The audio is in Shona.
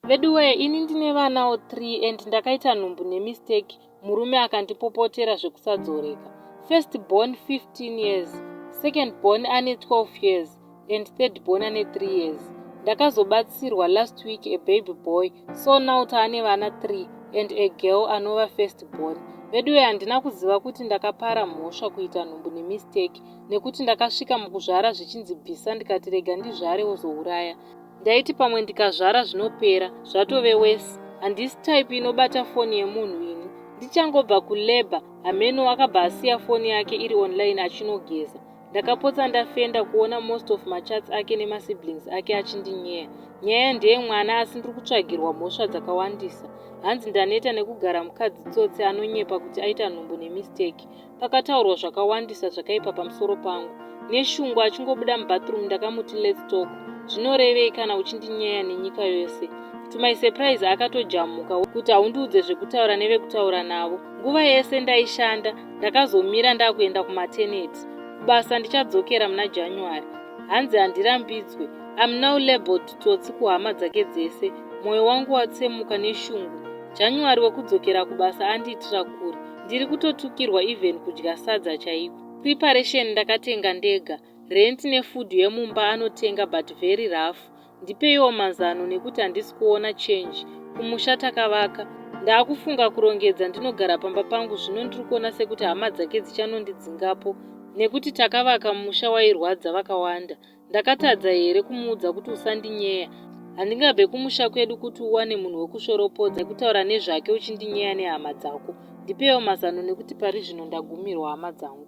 Veduwee ini ndine vanawo 3 and ndakaita nhumbu nemistake, murume akandipopotera zvekusadzoreka. First born 15 years, second born ane 12 years and third born ane 3 years. Ndakazobatsirwa last week a baby boy, so now taane vana 3 and a girl anova first born. Veduwe, handina kuziva kuti ndakapara mhosva kuita nhumbu nemistake, nekuti ndakasvika mukuzvara zvichinzi bvisa, ndikati rega ndizvare wozouraya. Ndaiti pamwe ndikazvara zvinopera, zvatove worse. Handisi type inobata foni yemunhu ini. Ndichangobva kulabour, hameno akabva asiya foni yake iri online achinogeza. Ndakapotsa ndafenda kuona most of machats ake nemasiblings ake achindinyeya. Nyaya ndeyemwana, asi ndiri kutsvagirwa mhosva dzakawandisa. Hanzi ndaneta nekugara mukadzi tsotsi anonyepa kuti aita nhumbu nemistake. Pakataurwa zvakawandisa zvakaipa pamusoro pangu. Neshungu, achingobuda mubathroom ndakamuti, "Let's talk. Zvinorevei kana uchindinyeya nenyika yose?" To my surprise akatojamuka kuti haundiudze zvekutaura nevekutaura navo. Nguva yese ndaishanda, ndakazomira ndakuenda kumaternity. Kubasa ndichadzokera muna January. Hanzi handirambidzwe. Am now labeled tsotsi kuhama dzake dzese. Mwoyo wangu watsemuka neshungu. January wekudzokera kubasa andiitira kure. Ndiri kutotukirwa even kudya sadza chaiko. Preparation ndakatenga ndega, rent nefood yemumba anotenga, but very rough. Ndipeiwo mazano nekuti handisi kuona change. Kumusha takavaka, ndaakufunga kurongedza ndinogara pamba pangu. Zvino ndiri kuona sekuti hama dzake dzichanondidzingapo nekuti takavaka musha wairwadza vakawanda. Ndakatadza here kumuudza kuti usandinyeya? Handingabve kumusha kwedu kuti uwane munhu wekushoropodza nekutaura nezvake uchindinyeya nehama dzako. Ndipeiwo mazano nekuti pari zvino ndagumirwa, hama dzangu.